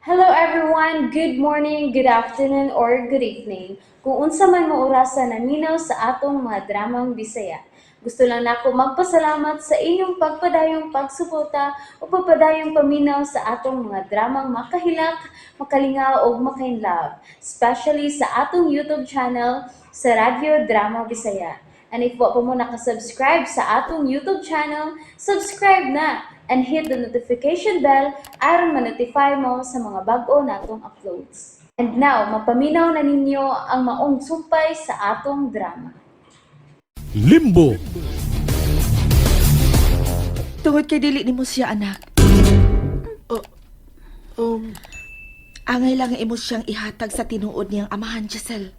Hello everyone! Good morning, good afternoon, or good evening. Kung unsa man mo orasa naminaw sa atong mga dramang Bisaya. Gusto lang nako magpasalamat sa inyong pagpadayong pagsuporta o pagpadayong paminaw sa atong mga dramang makahilak, makalingaw ug makainlove, especially sa atong YouTube channel sa Radyo Drama Bisaya. And if wa pa mo nakasubscribe sa atong YouTube channel, subscribe na and hit the notification bell aron ma-notify mo sa mga bag-o natong uploads. And now, mapaminaw na ninyo ang maong sumpay sa atong drama. Limbo. Tungod kay dili nimo siya anak. Angay lang ang imo siyang ihatag sa tinuod niyang amahan, Giselle.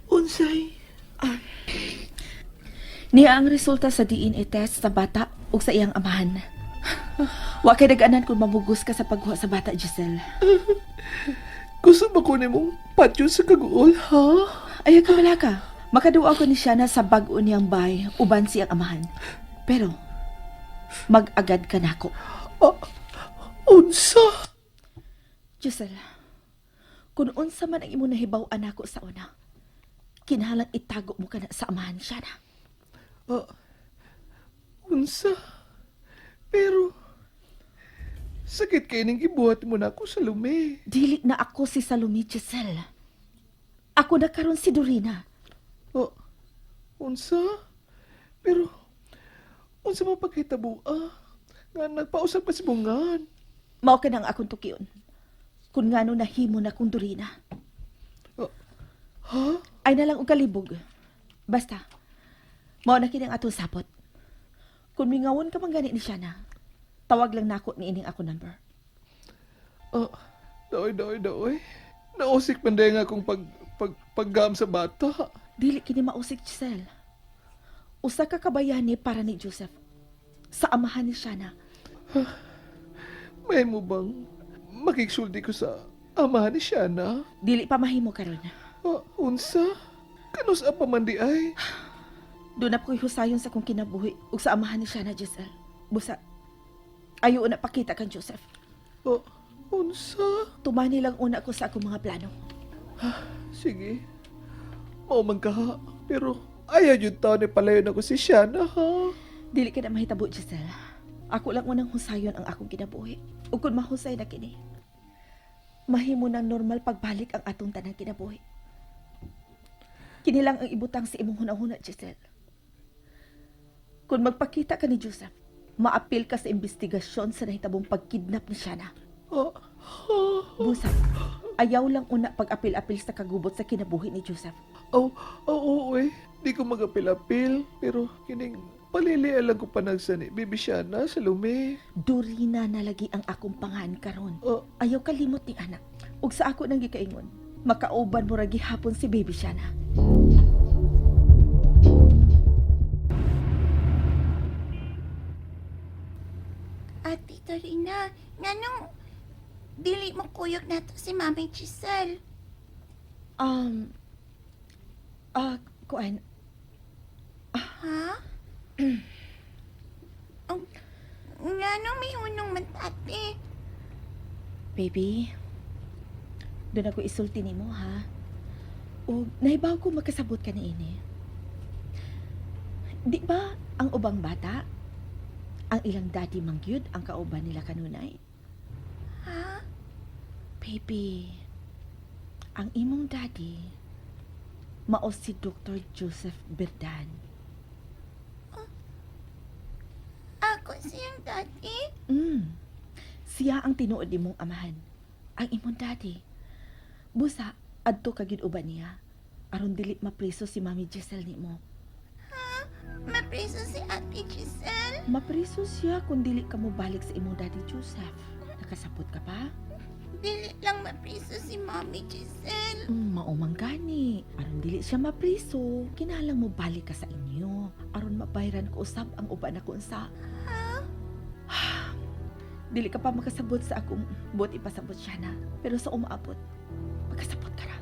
Unsay? Niya ang resulta sa DNA test sa bata ug sa iyang amahan. Wa kay nag-anan kung mamugos ka sa pagkuha sa bata, Giselle. Gusto ba ko nimong patyo sa kaguol, ha? Ayaw ka malaka. Makaduwa ko ni siya na sa bag-o niyang bay uban siyang amahan. Pero, mag-agad ka nako. Ah, unsa? Giselle, kung unsa man ang imo nahibaw anako sa una, kinahanglan itago mo ka na sa amahan siya na. Ah, unsa? Pero, sakit kay ning gibuhat mo na ako sa lumi. Dili na ako si Salome, Giselle. Ako na karon si Dorina. Ah, unsa? Pero, unsa man pagkahitabo, ah? Nga nagpausap pa si Bungan. Mao ka na ang akong tukion. Kung ngano nahimo na kong Dorina. Ah, ha? Ay na lang og kalibog. Basta, mao na kini ang atong sapot. Kung mingawon ka man gani ni siya na, tawag lang nako ni ining ako number. Ah, daoy, daoy, daoy. Nausik man dahil nga akong paggam sa bata. Dili kini mausik, Giselle. Usa ka kabayani para ni Joseph. Sa amahan ni Shana. May mo bang makiksulti ko sa ama ni Shana? Dili pa mahimo karon. Ah, unsa? Kanus pa man di ay? Doon na ko'y husayon sa kong kinabuhi ug sa amahan ni Shana, Giselle. Busa, ayo na pakita kan Joseph. Ah, unsa? Tumani lang una ko sa akong mga plano. Sige. Mao man ka ha. Pero ayaw yun taon ni palayon ako si Shana ha. Dili ka na mahitabo, Giselle. Ako lang unang husayon ang akong kinabuhi. Ug kung mahusay na kini, mahimo ng normal pagbalik ang atong tanang kinabuhi. Kini lang ang ibutang sa imong hunahuna, Giselle. Kung magpakita ka ni Joseph, maapil ka sa investigasyon sa nahitabong pagkidnap ni Shana. Ah, ha? Busa, ayaw lang una pag-apil-apil sa kagubot sa kinabuhi ni Joseph. Oh, oh, oo eh. Di ko magapil-apil. Pero kining palili lang ko panagsani. Bibi Shana sa lumi. Dorina na lagi ang akong pangan karon. Ah, Ayaw kalimot ni anak. Ug sa ako nang gikaingon, makauban mo ra gihapon si baby Shana. Ate Torina, nganong dili mo kuyog nato si Mami Giselle? Ah, kuan, Ha? Oh, nganong may hunong man ate? Baby. Doon ako isulti nimo ha. Ug nahibaw ko makasabot ka niini. Di ba ang ubang bata, ang ilang daddy mangyud ang kauban nila kanunay? Ha? Baby, ang imong daddy, mao si Dr. Joseph Berdan. Ako siyang daddy? Siya ang tinuod nimong amahan. Ang imong daddy. Busa, adto ka gyud uban niya. Aron dili mapriso si Mami Giselle nimo. Mapriso si Ate Giselle? Mapriso siya kung dili ka mobalik sa imong daddy Joseph. Nakasabot ka pa? Dili lang mapriso si Mami Giselle. Maumang gani. Aron dili siya mapriso, kinahanglan mo balik ka sa inyo. Aron mabayran ko usab ang uban ako unsa. Dili ka pa makasabot sa akong buot ipasabot siya na. Pero sa umaabot, makasabot ka ra.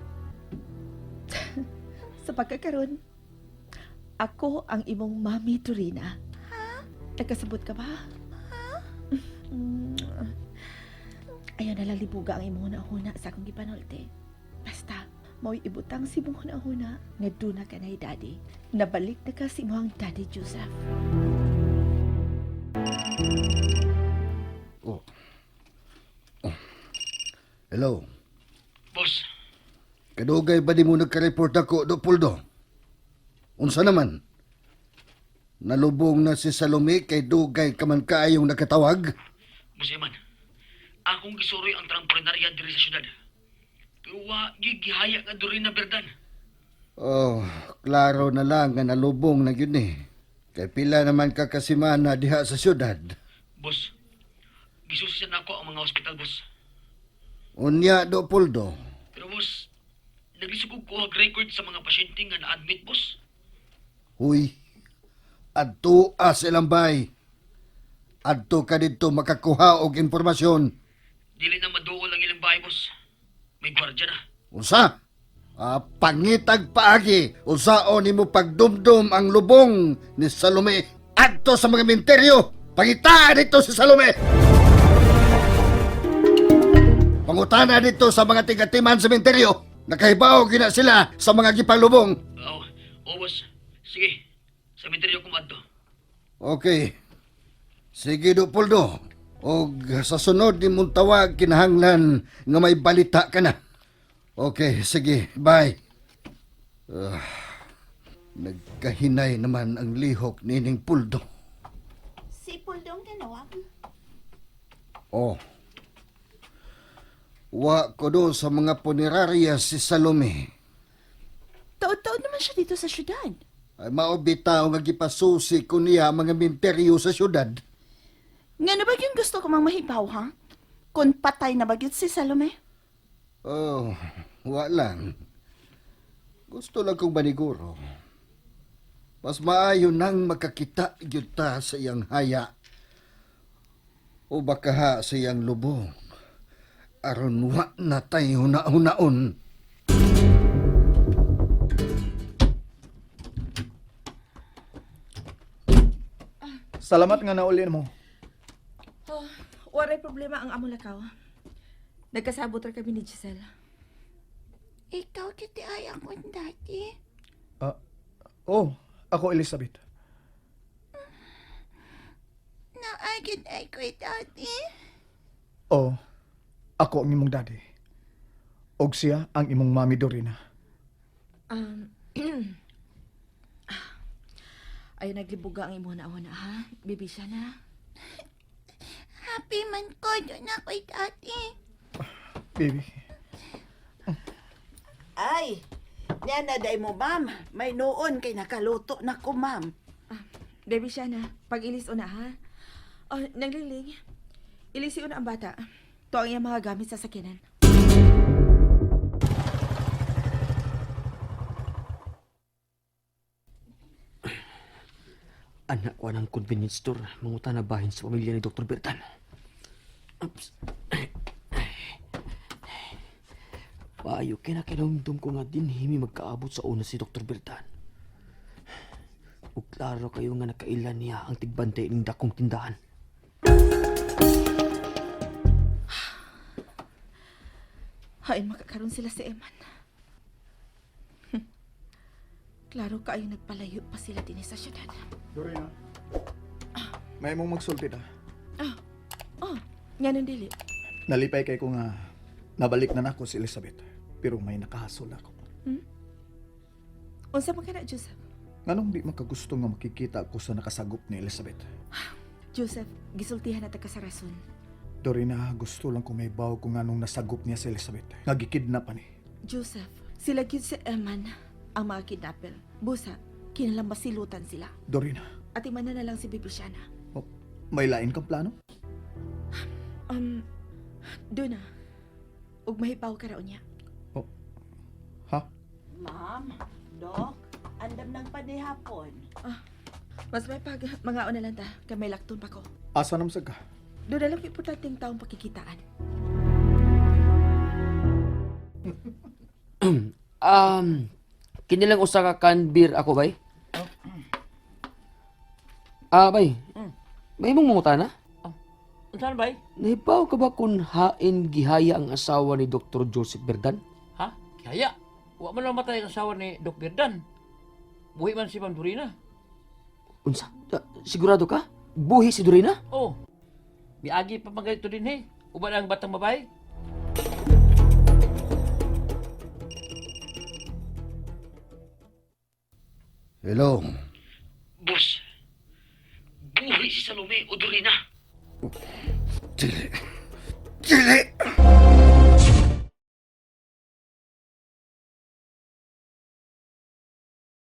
Sa pagkakaron, ako ang imong Mami Torina. Ha? Nagkasabot ka ba? Ayaw na lang libuga ang imong huna-huna sa akong gipanulti. Basta, mao'y ibutang si imong huna-huna nga duna ka na daddy. Nabalik na ka si imong daddy Joseph. Oh. Oh. Hello. Boss, Kadugay ba di mo nagka-report ako, do Puldo? Unsa naman? Nalubong na si Salome kay dugay ka man kaayong nakatawag? Boss Eman, akong gisuroy ang trampolinarya diri sa syudad. Pero wa gyud gihaya nga diri na berdan. Oh, klaro na lang nga nalubong na yun eh. Kay pila naman ka kasimana diha sa syudad. Boss, gisusi na ako ang mga hospital, boss. Unya, do Puldo. Pero boss, naglisod ko og record sa mga pasyente nga na-admit, boss. Huy, adto as ilang bay. Adto ka dito makakuha og impormasyon. Dili na maduol ang ilang bahay, boss. May gwardiya na. Unsa? Ah, pangitag paagi. Unsaon nimo pagdumdum ang lubong ni Salome adto sa mga minteryo. Pangitaa dito si Salome. Pangutana dito sa mga tigatiman sa minteryo. Nakahibaw gina sila sa mga gipanglubong. Oo, oh, boss. Sige, sa misteryo ko maadto. Okay. Sige do Poldo. Og sa sunod nimong tawag kinahanglan nga may balita ka na. Okay, sige. Bye. Ah, nagkahinay naman ang lihok nining Puldo. Si Puldong nanawag. Oh. Wa ko do sa mga punerarya si Salome. Taod-taod naman siya dito sa syudad. Ay mao bitaw nga gipasusi ko niya ang mga minteryo sa syudad. Nga na ba yung gusto ko mang mahibaw, ha? Kung patay na ba yun si Salome? Oh, wa lang. Gusto lang kong maniguro. Mas maayo nang makakita gyud ta sa iyang haya. O baka ha sa iyang lubong. Aron wa na tay huna-hunaon. Salamat nga naulin mo. Oh, waray problema ang among lakaw. Nagkasabot ra kami ni Giselle. Ikaw kiti ay akong daddy. Ah, oh, ako Elizabeth. Naagin ay ko'y daddy. Oh, ako ang imong daddy. Og siya ang imong mami Dorina. Ayaw naglibuga ang imong huna-huna, ha? Bibi siya na. Happy man ko, doon ako'y daddy. Baby, Ay, niya na day mo, ma'am. May noon kay nakaluto na ko, ma'am. Baby siya na. Pag-ilis una, ha? Oh, nagliling. Ilisi una ang bata. To ang iyang mga gamit sa sakyanan. Anak ko ng convenience store, manguta na bahin sa pamilya ni Dr. Bertan. Oops. Payo, kinakinumdum ko nga din himi magkaabot sa una si Dr. Bertan. Ug klaro kayo nga nakailan niya ang tigbantay ning dakong tindahan. Hain makakaroon sila si Eman. Klaro kaayo nagpalayo pa sila din sa syudad. Dorina. May mong magsulti ta. Oh, nga nang dili. Nalipay kay ko nga nabalik na nako si Elizabeth. Pero may nakahasol ako. Unsa man ka na, Joseph? Nganong di makagusto nga makikita ko sa nakasagop ni Elizabeth? Joseph, gisultihan na ta ka sa rason. Dorina, gusto lang ko may baw kung anong nasagop niya si Elizabeth. Nga gikidnap pa ni. Joseph, sila gyud si Eman ang mga kidnapper. Busa, kinalang masilutan sila. Dorina, At imana na lang si Bibi Shana. oh, may lain kang plano? Doon na. Ug mahipaw ka raw niya. Oh, ha? Ma'am, Dok, andam ng panihapon. Mas may pag mga una lang ta, kay may lakton pa ko. Asa namsag ka? Doon na lang importanteng taong pakikitaan. Kini lang usa ka can beer ako bay. Ah, bay. May mong manguta na? Unsa bay? Nahibaw ka ba kung hain gihaya ang asawa ni Dr. Joseph Berdan? Ha? Kaya, wa man namatay ang asawa ni Doc Berdan. Buhi man si Ma'am Dorina. Unsa? Sigurado ka? Buhi si Dorina? Oh, miagi pa man ganito din eh. Uban ang batang babae. Hello. Boss, buhi si Salome o Dorina. Dili. Dili!